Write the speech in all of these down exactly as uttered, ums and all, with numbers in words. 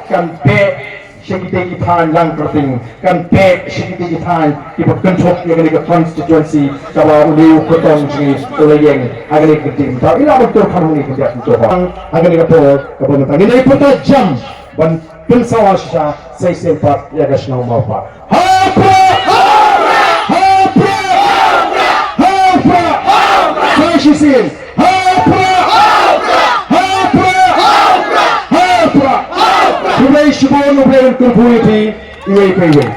Kan beh sha kitei ki thaiñ lang kyrteng, kan beh sha kitei ki thaiñ kiba kynthup ïa kane ka constituency kaba une u kyrtong jong ngi u la ïeng ha kane ka kyntien. Mynta i la ban tur kham hangne ka dep mynta ha kane ka por kaba mynta ngin ïa pyrta jam ban pynsawa shisha sa shisien pat ïa ka shnong Mawphah. Ha u Prah! Ha u Prah! Ha u Prah! Sa shisien. Ha u Prah! Ha u Prah! Ha u Prah! Khublei shibun, U Blei un kyrkhu ïa phi iwei pa iwei.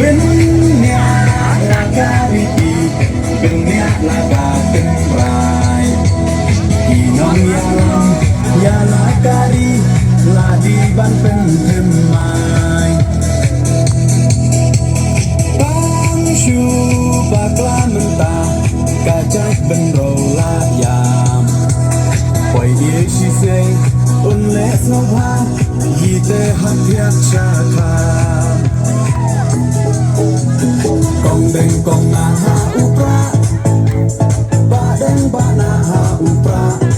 Bniah la ka riti, bniah la ka tynrai. Ki nongïalam ïa la ka ri la dei ban pynthymmai. Tang shu bakla mynta ka jait bynriew la ïam. Poi ïa shisien un leh sngewbha. Ite hap thiah sha kham. Kong deng kong nah ha u Prah. Bah deng bah nah ha u Prah.